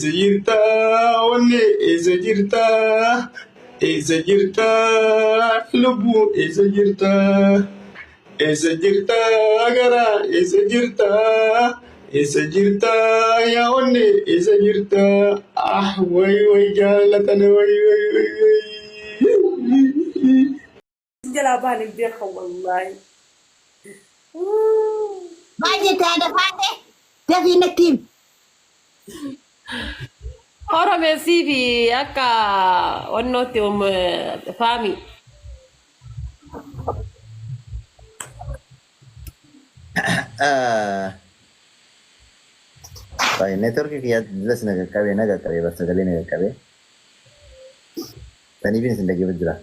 Eessa jirta onnee eessa jirta eessa jirta lubbuu eessa jirta eessa jirta garaa eessa jirta eessa jirta yaa onnee eessa jirta ah way way jaalatana way way way way. Jalaa bahan hin beekan wallaahi. Maal jette haadha faate? Dafii natti himi. Oromeessii fi akka wannootti faami. Neetworkii kiyyaa duras na qaqqabee na qaqqabee bar sagalee na qaqqabee. Saniifin isin dhaggeeffatu jira.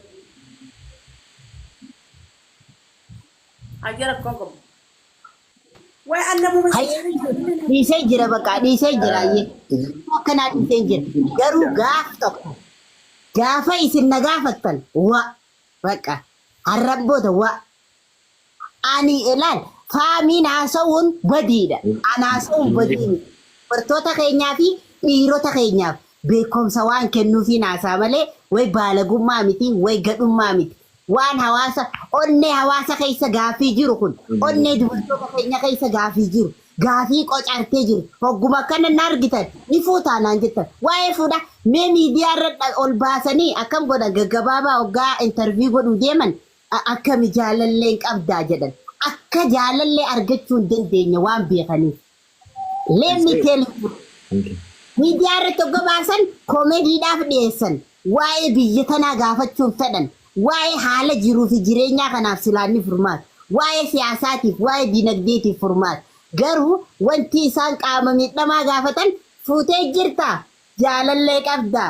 Ayya rakkoon qabu. Wayi an namuma Dhiisee jira bakka dhiisee jira ayyee. Akkanaa dhiisee jira. Garuu gaaf tokko gaafa isin na gaafattan wa bakka har'an booda wa ani ilaal faamiin haasa'uun badiidha. An haasa'uun badii miti. Dubartoota keenyaa fi dhiirota keenyaaf beekumsa waan kennuufiin haasaa malee way baalagummaa miti way gadhummaa miti. Waan hawaasa onnee hawaasa keessa gaaffii jiru kun onnee dubartoota keenya keessa gaaffii jiru gaafii qocartee jiru hogguma akkana na argitan ni fuutaa naan jettan waa'ee fuudha mee miidiyaa irra ol baasanii akkam godhan gaggabaabaa hoggaa interview godhuu deeman akkami jaalallee hin qabdaa jedhan akka jaalallee argachuu hin dandeenye waan beekaniif. Let me tell you. Miidiyaa irratti hogga baasan koomediidhaaf dhiyeessan. Waa'ee biyya tanaa gaafachuun fedhan. Waa'ee haala jiruu fi jireenyaa kanaaf silaan ni furmaata. Waa'ee siyaasaatiif, waa'ee dinagdeetiif furmaata. Garuu wanti isaan qaama miidhamaa gaafatan fuutee jirtaa? Jaalallee qabdaa?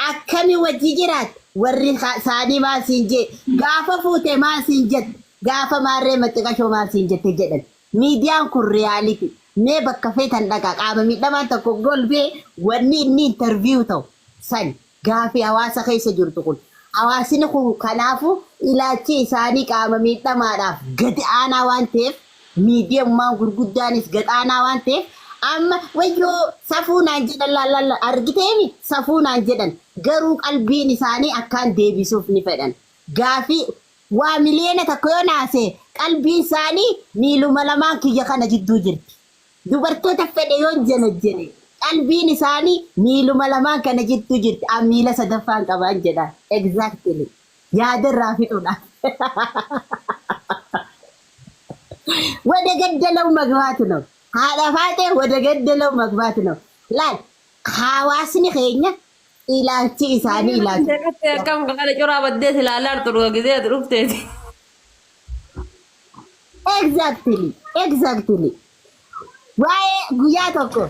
Akkami wajji jiraatta? Warri isaanii maal siin jee? Gaafa fuute maal siin jette? Gaafa maarree maxiqashoo maal siin jette jedhan. Miidiyaan kun reality. Mee bakka feetan dhaqaa qaama miidhamaan tokko golbee wanni inni interview ta'u sani gaafii hawaasa keessa jirtu kun. Hawaasni kun kanaafu ilaalchi isaanii qaama miidhamaadhaaf gadi aanaa waan ta'eef miidiyummaan gurguddaanis gad aanaa waan ta'eef amma wayyoo safuu naan jedhan laallalla argiteemi safuu naan jedhan garuu qalbiin isaanii akkaan deebisuuf ni fedhan. Gaafii waa 1,000,000 yoo naase qalbiin isaanii miiluma lamaan kiyya kana jidduu jirti. Dubartoota fedhe yoon janajjene qalbiin isaanii miiluma lamaan kana jidduu jirti. An miila sadaffaan qabaan jedha. Exactly. Yaada irraa fixuudha. Wada gaddalaw magbaat ነው. Haadha faatee wada gaddalaw magbaat ነው. Laal hawaasni keenya Ilaalchi isaanii ilaalcha. Seeqattee akkam gaala coraa baddees ilaalaa jirtu dhuga gizee ati dhufteeti. Exactly. Exactly. Waa'ee guyyaa tokko.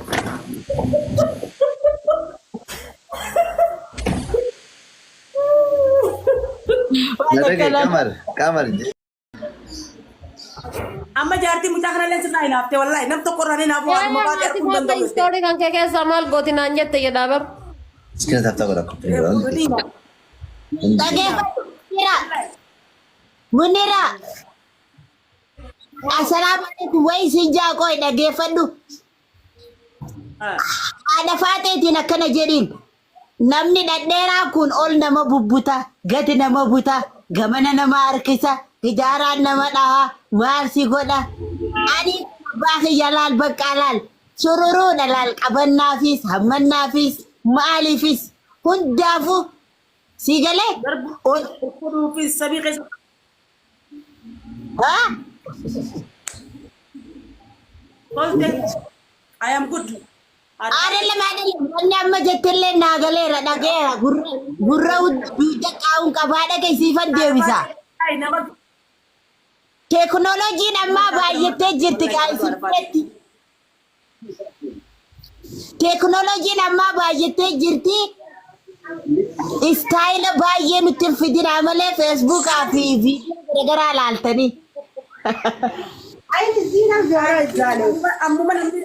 Waan Na dhagaye akkanaa. qamar qamar Amma jaartii mucaa kanallee sirraa hinaaftee wallaahi nam tokko irraa hinaafuu haadhuma baatee Haati arguu hin faata danda'u jettee. istoorii kan kee keessaa maal gooti naan jette jedhaa bar. Iskina tafta godha koppii. Dhageeffadhu. Munira. Munira. Assalaamu alaikum. Wayi sin jaa qoy dhageeffadhu. Haadha faaxeetiin akkana jedhiin. Namni dhadheeraan kun ol nama bubbuta, gad nama buta, gamana nama harkisa, hijaaraan nama dhaha, maal si godha. Ani abbaa kiyya laal baqqaa laal, sururuudha laal qabannaafis, hammannaafis, maaliifis hundaafuu sii galee ol Fuudhuufis sabii keessa haa? tolte. I am good. Aadallam aadallam wanni amma jettellee naa galeera dhageera gurra gurra dugda qaa'uun qabaa dhaga'i siifan deebisa. Nama Teeknooloojiin ammaa baay'attee jirti gaa isin biratti. Teeknooloojiin ammaa baay'attee jirti. Istaayila baay'ee nutti hin fidinaa malee feesbuukaa fi viidiyoo garaagaraa laaltanii. Ayi ziina zaaraa izzaale. Ammuma namni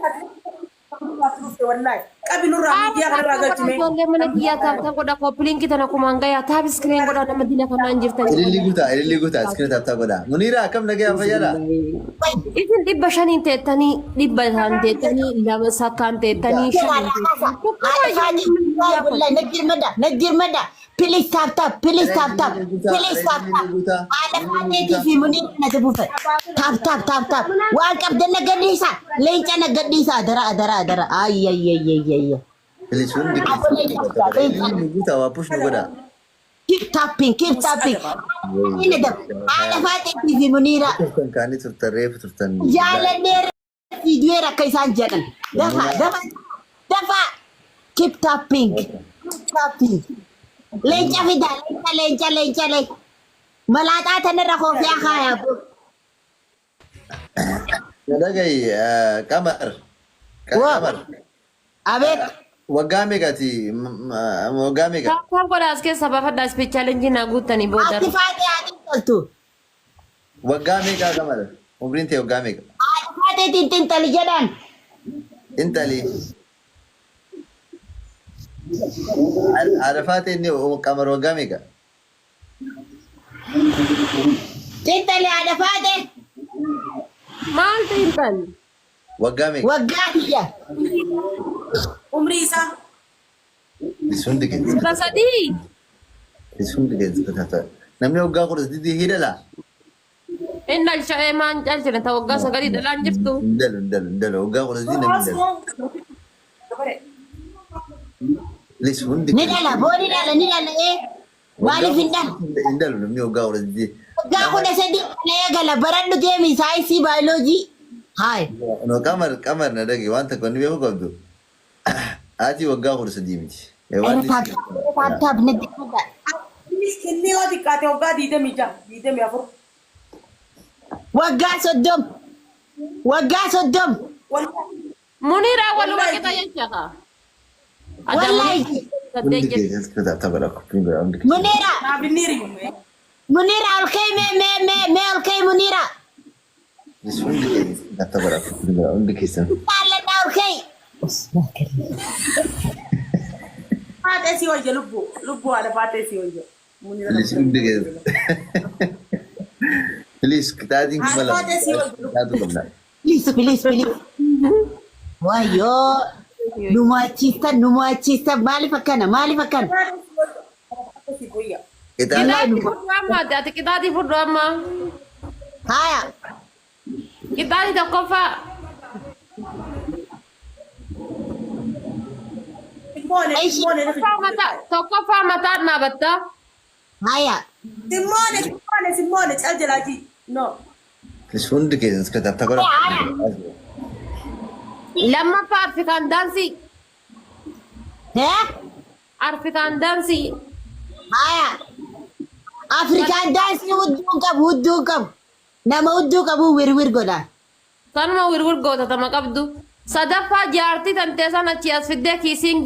Dhufte wallahi. Qabi nurraa miidiyaa kanarraa galchime. Ijoollee mana kiyyaa tap tap godha copy link tana kumaan gayaa tap screen godha nama dina kanaan jirtan. Ililli guutaa, ililli guutaa, iskiriin tap tap godhaa. Muniira akkam nagaya fayyaadha? Isin 500 teettanii 100 teettanii lama sakkaan teettanii shaniin teettanii. Wallahi nagirmada nagirmada. Please tap tap, please tap tap, please tap tap. Haadha faateetii fi Muniira natti buufe. Tap tap tap tap. Waan qabdan na gadhiisa. Leenca na gadhiisa. Adara adara adara. Ayy ayy ayy ayy ayy. Please hundi keessan tap tap godhaa. Ililli nu guutaa waa push nu godhaa. Keep tapping, keep tapping. Inni dab. Haadha faateetii fi Muniira. Turtan kaanii turtan reefu turtan. Jaalanneera fiidiyeera akka isaan jedhan. Dafa dafa dafa. Keep tapping. Keep tapping. Leenca fidaa leenca leenca leenca leenca. Malaaxaa tanarra koofiyaa kaayaa. Dhagayi Qamar. Waa. Qamar. Abeet. Waggaa meeqaati? Waggaa meeqa? Tap tap godha as keessa baafadhaa speed challenge naa guuttanii booda. Ati faatee haadhi toltu. Waggaa meeqaa Qamar? Umriin ta'e waggaa meeqa? Haadha faateetiin xinxali jedhan. Intali. Haadha faatee inni Qamar waggaa meeqa? Xinxali haadha faatee. Maal xiinxalli? Waggaa meeqa? Waggaa kiyya. Umrii isaa. Hundi keessa. 13. Hundi keessa. Namni waggaa 13 hidhala. Inni alsha'ee maan caalchine ta waggaa 9 dhalaan jirtu. Hin dalu hin dalu hin dalu waggaa 13 namni hin dalu. Please hundi Ni dhala boo ni dhala ni dhala ee. Maaliif hin dhala? Hin dalu namni waggaa 13. Waggaa 13 kana eegala baradhu deemi saayinsii baayoloojii. Haay. No Qamar Qamar na dhage waan tokko inni beeku qabdu. Haati waggaa 13 miti. Tap tap tap natti dhuga. Inni yoo xiqqaate waggaa 26 24. Waggaa 30. Waggaa 30. Muniira waluma qixa jecha kaa. Wallahi. Hundi keessa tap tap godha copy godha hundi keessa. Muniira. Naaf inni hiriyu. Muniira ol ka'ii mee mee mee mee ol ka'ii Muniira. Hundi keessa tap tap godha copy godha hundi keessa. Jaalladhaa ol ka'ii. Faatee si wayya lubbuu lubbuu haadha faatee si wayya. Please hundi keessa. Please qixaatiin 2000. Qixaatu qabna. Please please please. Wayyoo. Nu mo'achiistan nu mo'achiistan maaliif akkana maaliif akkana? Qixaatiin Qixaatii fudhu amma ati qixaatii fudhu amma. Haaya. Qixaatii tokkoffaa. Tokkoffaa mataan dhaabatta. Haaya. Simmoone simmoone simmoone cal jalaatii. No. Please hundi keessa tap tap godha. Lammaffaa Afrikaan dance. Hee? Afrikaan dance. Haaya. Afrikaan dance hudduu qabu hudduu qabu. Nama hudduu qabu wirwir godha. Sanuma wirwir gootatama qabdu. Sadaffaa jaartii tantee sana achi as fiddee kissing.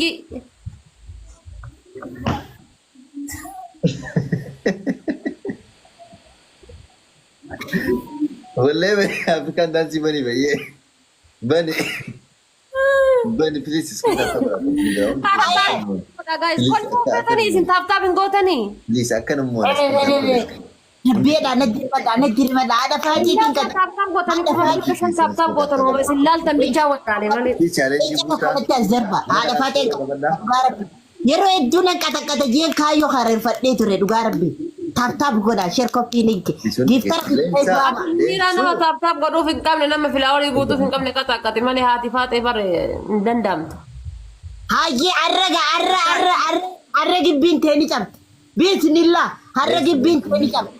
Wallee Afrikaan dance bani bayyee. Bani. Bani please iskii tap tap godha. Guys, kolfuu feetanii isin tap tap hin gootanii. Please akkanummoo. Dubbeedha natti hirmadha natti hirmadha haadha faajiitiin kan Tap tap gootanii qofa 500 tap tap gootan hooma isin laaltan bichaa wattaale malee. Challenge Ija guutaa. kanatti as darba haadha faaxee dhugaa rabbi yeroo hedduu nan qaxaqqata jeen kaayyoo hareerfadhee ture dhugaa rabbi tap tap godha share copy link gifter. Miira nama tap tap godhuuf hin qabne nama flower guutuuf hin qabne qaxaqqati malee haati faaxee bare hin danda'amtu. Hayyee arraga arra arra arra arra gibbiin teeni cabte bismillah harra gibbiin teeni cabte.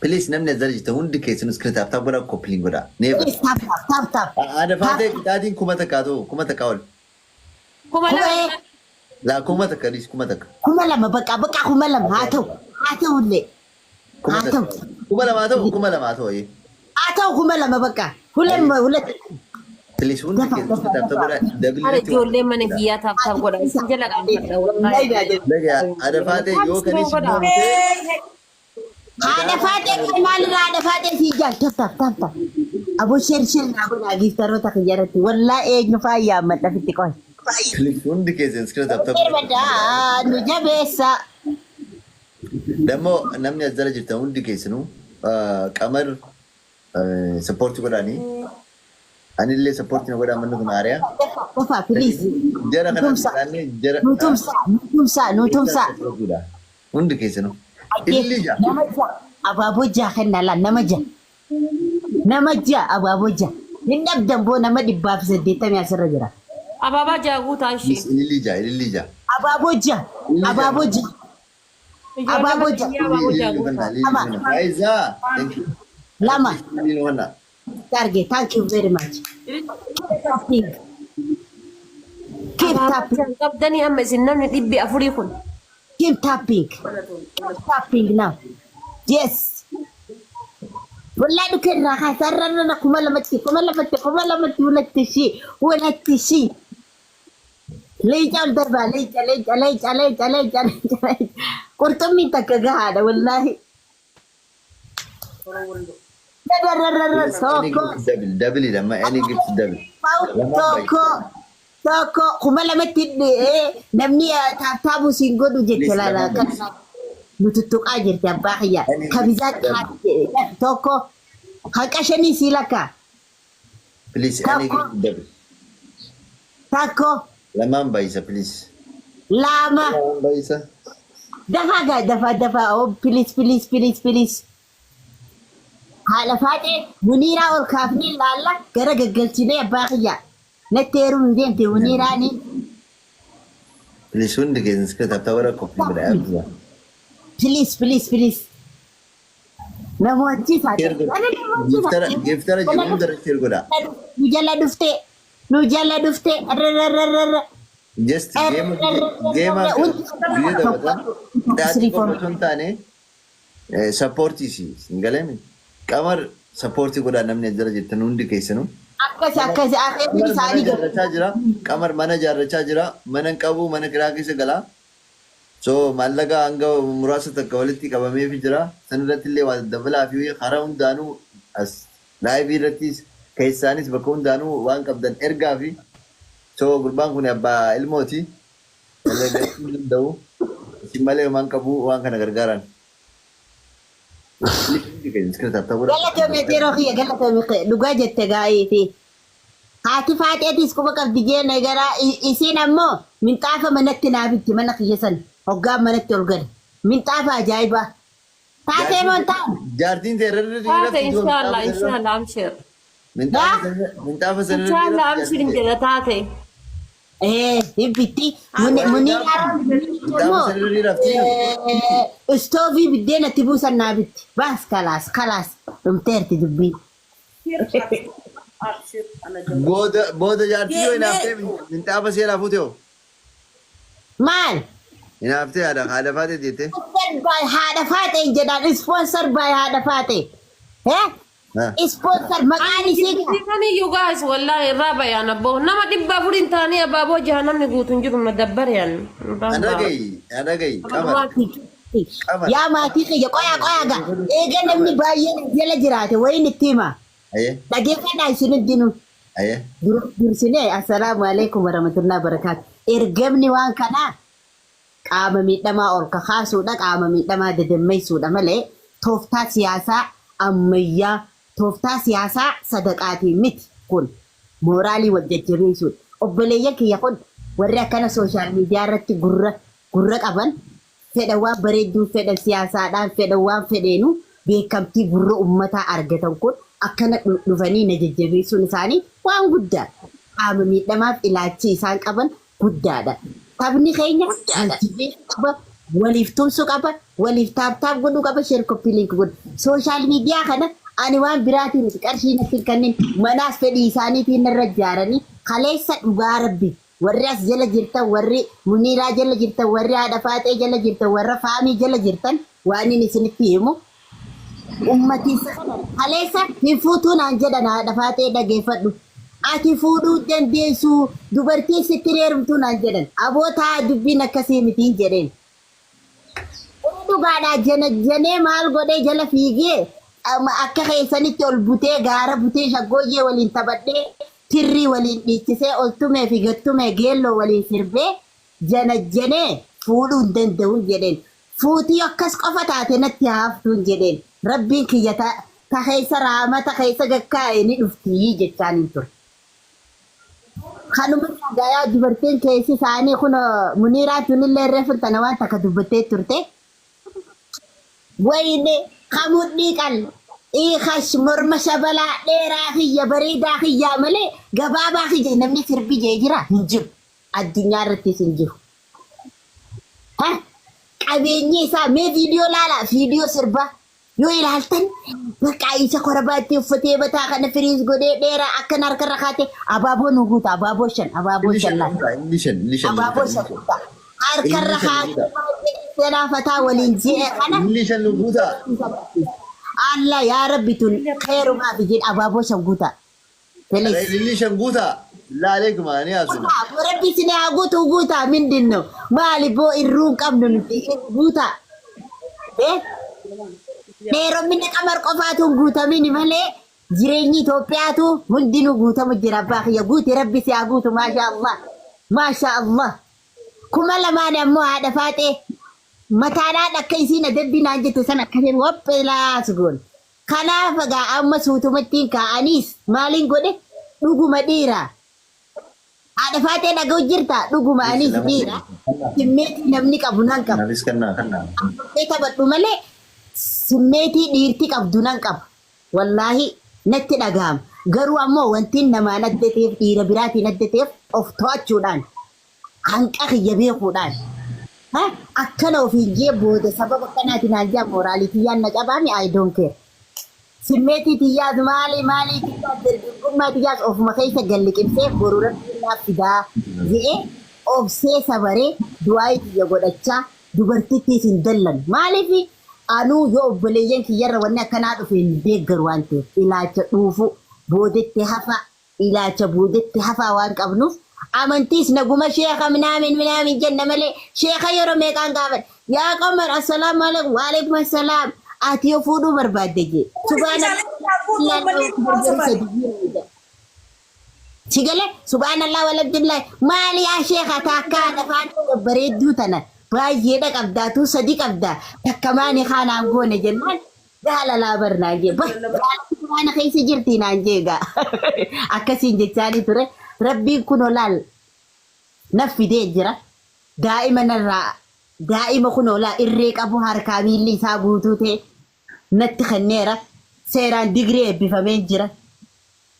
Please namni as jirtu hundi keessanuu iskiriin tap tap godha copy link godha. Never. Tap tap tap tap. Haadha faatee qixaatiin 1000 ta'u 1000 ol. 2000. Laa 1000 dhiis 1000. 2000 bakka bakka 2000 haa ta'u haa ta'ullee Kuma haa ta'u. takka. 2000 ta'u 2000 ta'u. Haa ta'u 2000 bakka hulet hulet. Please hundi keessanuu tap tap godha. Haala ijoollee mana kiyyaa tap tap godha isin jala qaanfadha wallahi. Dhagaa haadha faatee yoo kanis moomtee Haadha Faaxee kan maalirraa haadha Faaxee sii jaal tap tap tap tap. Aboo share share naa godhaa giftaroota kiyya irratti. Wallaa eenyu faa yaammadha fitti qoy. Please, hundi keessan iskira tap tap. Barbadaa nu jabeessa. Dammoo namni as jala jirtan hundi keessanuu Qamar support godhaanii. Anillee support na godhaa, manni kun haariyaa. Qofa please. Jara kana Tumsa. jara. Nu tumsa nu tumsa nu tumsa. Hundi keessanuu. Illi jaa. Nama ja'a abaaboo ja'a kennaa laa, nama ja'a. Nama ja'a abaaboo ja'a. Hin dhabdan boo, nama 180 asirra jira. Abaabaa ja'a guutaa ishee. Ililli ja'a, ililli ja'a. Abaaboo ja'a abaaboo ja'a. Abaaboo ja'a. Abaaboo ja'a guutaa. Faayisaa. Thank you. Lama. Ililli wanna. Target, thank you very much. Tapping. Keep tapping. Abaaboo qabdanii amma isin namni 400 kun. Keep tapping. Keep tapping now. Yes. Wallahi dhukkee irraa kaasaa irra 2000tti 2000tti 2000tti 2000 2000. Leenca ol darbaa, leenca, leenca, leenca, leenca, leenca, leenca, leenca. Qurxummiin takka gahaadha wallaahi. Darararara Any tokko. gift double, double dha amma, any gift double. Tokko tokko 2000tti namni tap tapuu siin godhu jecha laala kana nu tuttuqaa jirti abbaa kiyya kabizaa tokko haqa shanii sii lakka. Please, any Tokko. gift double. Tokko. Lamaan baay'isa, please. Lama. Lamaan baay'isa. Dafaa gaa, dafaa, dafaa, oh please, please, please, please. Haadha Faaxee Muniiraa ol kaafnee laalla gara gaggalchinee abbaa kiyya natti heerumuu deemte Muniiraanii. Please, hundi keessan iskira tap tap godhaa, qophii godhaa. Please, please, please. Namooti Giftara giftara jiru hunda share godhaa. Nu jala dhufte, nu jala dhufte, rarrarrarra. Just game game biyya taphatan dhaatii qofa osoo hin taane supportii si hin galeemi. Qamar support godhaa, namni as jala jirtan hundi keessanuu. Akkas akkas akeekni Qamar mana isaanii ijaarrachaa jira. Qamar mana ijaarrachaa jira. Mana hin qabu, mana kiraa keessa galaa. So maallaqa hanga muraasa takka walitti qabameefii jira. San irratti illee waa dabalaa fi karaa hundaanuu as live irrattis keessaanis bakka hundaanuu waan qabdan ergaa fi so gurbaan kun abbaa ilmooti. Dalagachuu hin danda'u. Isin malee waan qabu waan kana gargaaran. Galatoomi yeroo kiyya, galatoomi, dhugaa jette gaa'eeti. Haati Faaxeetis quba qabdi jeena garaa isiin ammoo minxaafa manatti naa bitti, mana kiyya san hoggaan manatti ol gale. Minxaafa ajaa'ibaa. Taatee moo hin taane? Jaartiin ta'e irra Taate inshallah, inshallah, amshir. Minxaafa sana Inshallah, amshir hin jedha taate. Ee, hin bitti. Muniiraan Minxaafa sana irra rafti. Istoovii biddeena itti buusan naa bitti. Baas kalaas kalaas dhumteerti dubbii. Booda booda jaartii yoo hinaaftee minxaafa seeraa fuute hoo? Maal? Hinaaftee haadha Faaxee jettee? Sponsor by haadha Faaxee jedhaan, sponsor by haadha Faaxee. Eh? Sponsor maqaan isii Kamiyyuu guys, wallahi irraa bayaan abboo nama 400 hin taanii abaaboo jaha namni guutu hin jiru madabbar yaan. Anagayi anagayi Qamar. Qamar. Yaa maatii kiyya, qoyaa qoyaa gaa eega namni baay'een jala jiraate wayin itti hima. Aye. Dhageeffadhaa isin hundinuu. Aye. Dursinee assalaamu alaikum warahmatullahi wabarakaatu. Ergamni waan kanaa qaama miidhamaa ol kakaasuudha, qaama miidhamaa dadammeessuudha malee tooftaa siyaasaa ammayyaa, tooftaa siyaasaa sadaqaatiin miti kun, mooraalii wal jajjabeessuudha. Obboleeyyan kiyya kun warri akkana social media irratti gurra gurra qaban fedhan waan bareedduu fedhan siyaasaadhaan fedhan waan fedheenu beekamtii gurra ummataa argatan kun akkana dhufanii na jajjabeessuun isaanii waan guddaadha. Qaama miidhamaaf ilaalchi isaan qaban guddaadha. Taphni keenya wal jabeessuu qaba, waliif tumsuu qaba, waliif tap tap godhuu qaba, share copy link godhu. Social media kana ani waan biraatiin miti, qarshii natti hin kennin, manaas fedhii isaaniitiin narra ijaaranii kaleessa. Dhugaa rabbi, warri as jala jirtan, warri Muniiraa jala jirtan, warri haadha Faaxee jala jirtan, warra faamii jala jirtan, waan inni isinitti himu ummatiisa kaleessa hin fuutuu naan jedhan. Haadha Faaxee, dhageeffadhu. Ati fuudhuu dandeessu, dubartii sitti heerumtuu naan jedhan. Abootaa dubbiin akkasii mitiin jedheen. Dhugaa. Dhugaadhaa janajjanee maal godhee jala fiigee akka keessanitti ol butee gaara butee shaggooyyee waliin taphadhee tirrii waliin dhiichisee ol tumee fi gattumee geelloo waliin sirbee janajjanee fuudhuu hin danda'u jedheen. Fuutii akkas qofa taate natti haaftuun jedheen. Rabbiin kiyya ta keessa raamata keessa gakkaa'e ni dhuftii jechaan hin ture. Kanuma gayaa dubartiin keessi isaanii kun Muniiraa tunillee reefu tana waan takka dubbattee turte. Wayne kamudhii qal Iikash morma shabalaa dheeraa kiyya bareedaa kiyyaa malee gabaabaa kiyya namni sirbi jee jira hin jiru. Addunyaa irrattis hin jiru. Ha? Qabeenyi isaa mee viidiyoo laalaa, viidiyoo sirbaa yoo ilaaltan, bakka isa korabaatti uffatee mataa kana firiis godhee dheeraa akkana harkarra kaatee abaaboo nu guuta, abaaboo shan, abaaboo Inni shan shan laata. guutaa, inni shan, inni shan Abaaboo guutaa, shan inni shan. guuta. Harkarra Inni shan guutaa. kaatee fataa waliin je'e kana. Inni shan guutaa. Allah yaa Rabbi, tun khairumaaf jedhe, abaaboo shan guuta. Please. Inni shan guutaa. Laalee kuma ni haasuna. Rabbi isin haa guutuu, guutaa mindinno maali boo, irruu hin qabnu nuti, guutaa. Eh? Dheeromni Qamar qofaatu hin guutamini malee jireenyi Itoophiyaatu hundinuu guutamu jira. Abbaa kiyya guuti, Rabbi si haa guutu. Maasha Allah, maasha Allah. 2000 ammoo haadha faaxee mataadhaan akka isiin adabbii naan jette sana akkasiin wapheelaas goon. Kanaaf egaa amma suutumattiin kaa'aniis maaliin godhe, dhuguma dhiira. Haadha faaxee, dhaga'u jirta, dhuguma anis dhiira. Simmeetii namni qabu nan qaba. Naafis kennaa kennaa. Mee taphadhu malee simmeetii dhiirti qabdu nan qaba. Wallaahi natti dhaga'ama. Garuu ammoo wanti namaan adda ta'eef, dhiira biraatiin adda ta'eef, of to'achuudhaan, hanqa kiyya beekuudhaan. Ha? Akkana ofiin jee booda sababa akkanaatiin naan jaa mooraalii tiyyaan na qabaami, I don't care. Simmeetii tiyyaas, maali maalii tiyyaas, dargaggummaa tiyyaas ofuma keessa galliqimsee boru Rabbiin naaf fidaa je'ee obsee sabaree du'aayii tiyya godhachaa dubartittiis hin dallan. Maaliif, anuu yoo obboleeyyan kiyyarra wanni akkanaa dhufe hin deeggaru waan ta'eef, ilaalcha dhuufu boodetti hafaa, ilaalcha boodetti hafaa waan qabnuuf, amantiis naguma sheeka minaamin minaamin jenna malee, sheeka yeroo meeqaan gaafadhe, "Yaa Qamar, assalaamu alaikum." "Waalaikum assalaam." "Ati yoo fuudhuu barbaadde?" jee. Subhaanallah, si gale, subhaanallah walhamdulillah. "Maali yaa sheeka, taakkaa lafaan bareedduu tana baay'eedha qabdaa, sadi qabdaa, takka maani kaanaan goone?" jennaan, "Jaalalaa bar," naan jee. "Bah, jaalalli quraana keessa jirti," naan jee. Egaa akkasiin jechaanii ture. Rabbiin kun olaal naf fidee jira daa'ima narraa, daa'ima kun olaa irree qabu, harkaa miilli isaa guutuu ta'e natti kenneera. Seeraan digirii eebbifamee jira,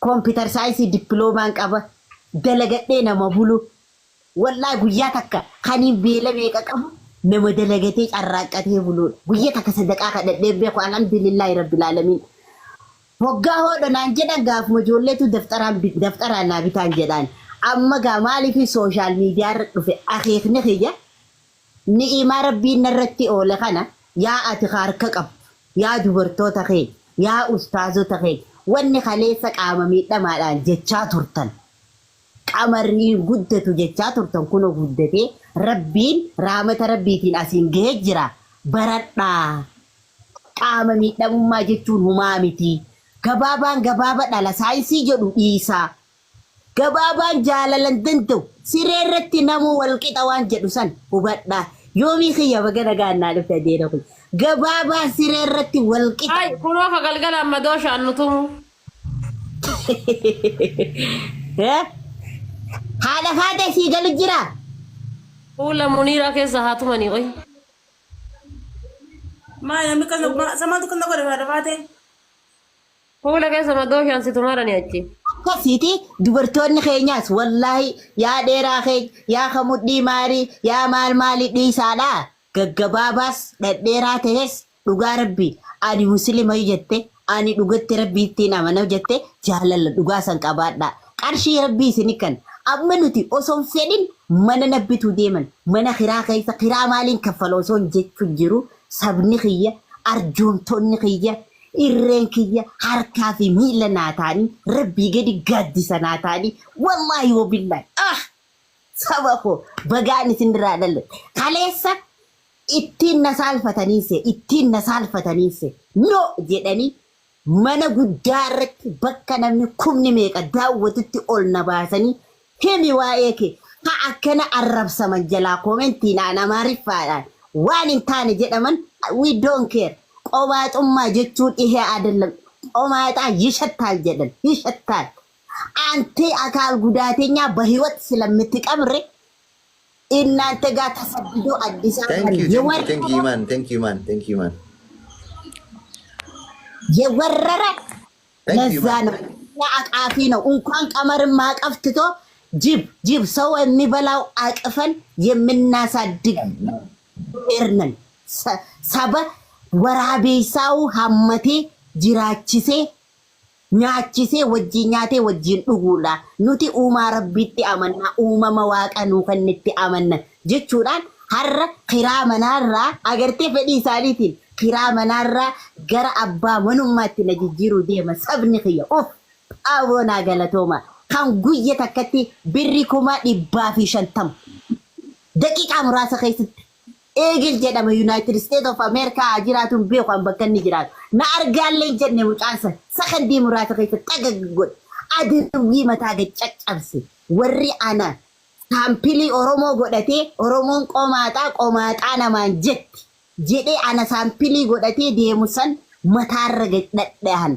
computer science dippiloomaan qaba, dalagadhee nama bulu. Wallaahi guyyaa takka kaniin beela meeqa qabu, nama dalagatee carraaqqatee buluudha. Guyyaa takka sadaqaa kadhadhee beeku, alhamdulillaahi rabbil aalamiin. Hoggaa "Hoodho" naan jedhan, gaafuma ijoolleetu daftaraan naa bitaan jedhaan. Amma gaa maaliif social media irra dhufe? Akeekni kiyya ni'imaa Rabbiin narratti oole kana, yaa ati harka qabdu, yaa dubartoota kee, yaa ustaazota kee, wanni kaleessa qaama miidhamaadhaan jechaa turtan, Qamarri guddatu jechaa turtan, kunoo guddatee Rabbiin raamata Rabbiitiin asiin gahee jira. Baradhaa, qaama miidhamummaa jechuun humaa miti. Gabaabaan gabaaba dhala saayinsii jedhu dhiisaa. Gabaabaan jaalalan danda'u, siree irratti namuu walqixa waan jedhu san hubadhaa. Yoomii kiyya, baga nagaan naa dhufte adeera kun. Gabaabaan siree irratti walqixa. Ay, kunoo ka galgala amma dooshaan nu tumu. Eh? Haadha faatee, sii galu jira. Fuula Muniiraa keessa haa tumanii qoy. Maa namni kan samaatu kan godhe haadha faatee. Fuula keessa madooshaan si tumarani achi. Akkasiiti, dubartoonni keenyaas wallaahi yaa dheeraa keenya, yaa kamudhii maarii, yaa maal maali dhiisaadha. Gaggabaabaas dhadheeraa ta'es, dhugaa Rabbi, ani muslima jette, ani dhugatti Rabbiittiin amana jette, jaalala dhugaa san qabaadha. Qarshii Rabbii isini kan amma nuti osoo hin fedhin mana nabbituu deeman, mana kiraa keessa kiraa maaliin kaffala osoo hin jechu jiru, sabni kiyya, arjoomtonni kiyya, irreen kiyya, harkaa fi miila naa ta'anii, Rabbii gadi gaaddisa naa ta'anii, wallaahi wabillaahi, ah, saba koo, bagaan isinirraa dhaladhe kaleessa. Ittiin na saalfataniinse, ittiin na saalfataniinse, no jedhanii mana guddaa irratti bakka namni kumni meeqa daawwatutti ol na baasanii, himi waa'ee kee ha akkana arrabsaman jalaa commentiidhaan Amaariffaadhaan waan hin taane jedhaman. We don't care. Qomaaxummaa jechuun ihe አይደለም። ቆማጣ ይሸታል jedhan, ይሸታል። አንተ አካል ጉዳተኛ በህይወት ስለምትቀብር እናንተ ጋር ተሰድዶ አዲስ አበባ Thank you, thank you, የወረረ thank you, man. Thank you, man. Thank you, man. የወረረ Thank you, ለዛ man. ነው አቃፊ ነው። እንኳን ቀመርን ማቀፍ ትቶ ጅብ ጅብ ሰው የሚበላው አቅፈን የምናሳድግ ብሔር ነን። Saba waraabessaው hammatee jiraachisee nyaachisee wajjin nyaatee wajjin dhuguudha. Nuti uumaa Rabbiitti amanna, uumama Waaqa nuu kennetti amanna jechuudhaan har'a kiraa manaarraa agartee fedhii isaaniitiin kiraa manaarraa gara abbaa manummaatti na jijjiiruu deema sabni kiyya. Of xaaboonaa galatooma. Kan guyya takkatti birri 150,000 daqiiqaa muraasa keessatti Eegil jedhama, United States of America haa jiraatu, hin beeku an bakka inni jiraatu. Na argaallee hin jenne mucaan san sakandii muraasa keessatti xagag godhe. Adawwii mataa gad caccabse. Warri ana sample Oromoo godhatee Oromoon qomaaxaa qomaaxaa namaan jetti jedhee ana sample godhatee deemu san mataarra gad dhadhahan.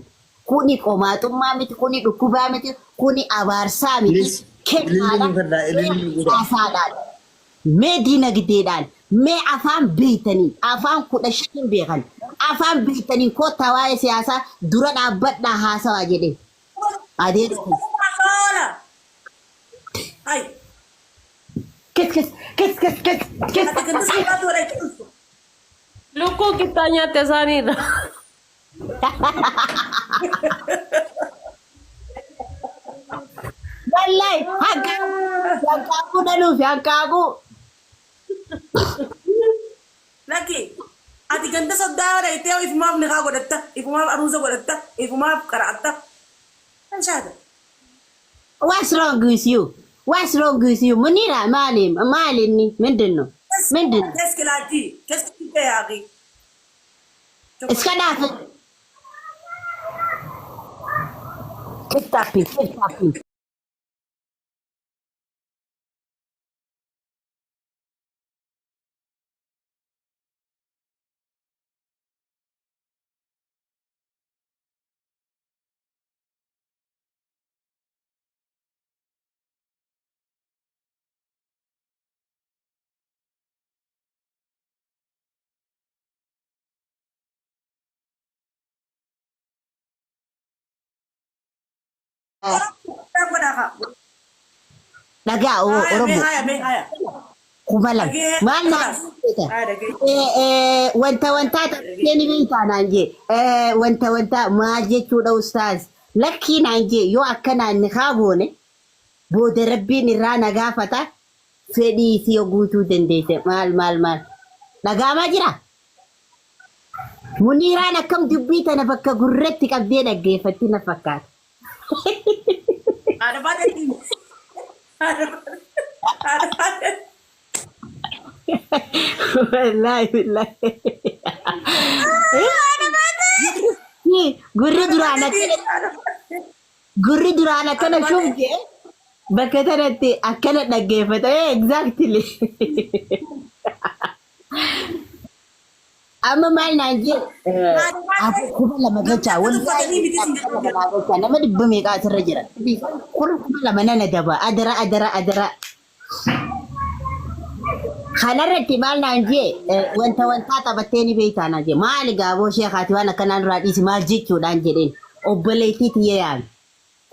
Kuni qomaaxummaa miti, kuni dhukkubaa miti, kuni abaarsaa miti. Please, Kennaadha. ililli nu fadhaa, ililli nu godhaa. Siyaasaadhaan. Mee dinagdeedhaan, mee afaan beeytanii, afaan 15 beekan, afaan beeytanii kottaa waa'ee siyaasaa dura dhaabbadhaa haasawaa jedhee adeemsa. Haala. Ay. Kes kes kes kes kes kes. Ati ganda salphaatti wal dhuftu. Lukkuu qixxaa nyaatte isaaniirra. Wallahi hanqaaquu hanqaaquu dhaluufi hanqaaquu. Lakki ati ganda soddaa dhayitee ifumaaf niqaa godhatta, ifumaaf aruusa godhatta, ifumaaf qara'atta. Kan shaata. What's wrong with you? What's wrong with you? Munira maali maali inni ምንድን ነው ምንድን ነው? Keski laajii, keski yaaqi. እስከ ዳፍ keep tapping, keep tapping. Dhagaa Oromoo Haya mee haya. 2000 maal naan jeeta? Wanta wantaa taphee ni beektaa naan jee. Wanta wanta maal jechuudha ustaaz? Lakkii naan jee, yoo akkanaan ni kaa goone booda Rabbiin irraa na gaafata, fedhii si yoo guutuu dandeesse maal maal maal dhagaamaa jira. Muniiraan akkam dubbii tana bakka gurratti qabdee dhaggeeffatti na fakkaata. Haadha baadhee. Haadha baadhee. Wallaahi billaahi. Gurri duraan akkana shufte bakka tanatti akkana dhaggeeffata. Exactly. Amma maal naan jee, 2000 galchaa, wallaahi 2000 naa galchaa, nama dhibba meeqaa asirra jira. 2000 nana daba, adara adara adara. Kanarratti maal naan jee, wanta wantaa taphattee ni beektaa naan jee. Maali gaaboo sheekaati waan akkanaan duraa dhiisi maal jechuudhaan jedheen, obboleettii tiyya yaame.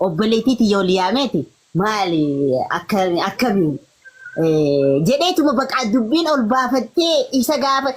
Obboleettii tiyya ol yaameeti maali akkamiin jedheetuma baqaa dubbiin ol baafattee isa gaafa.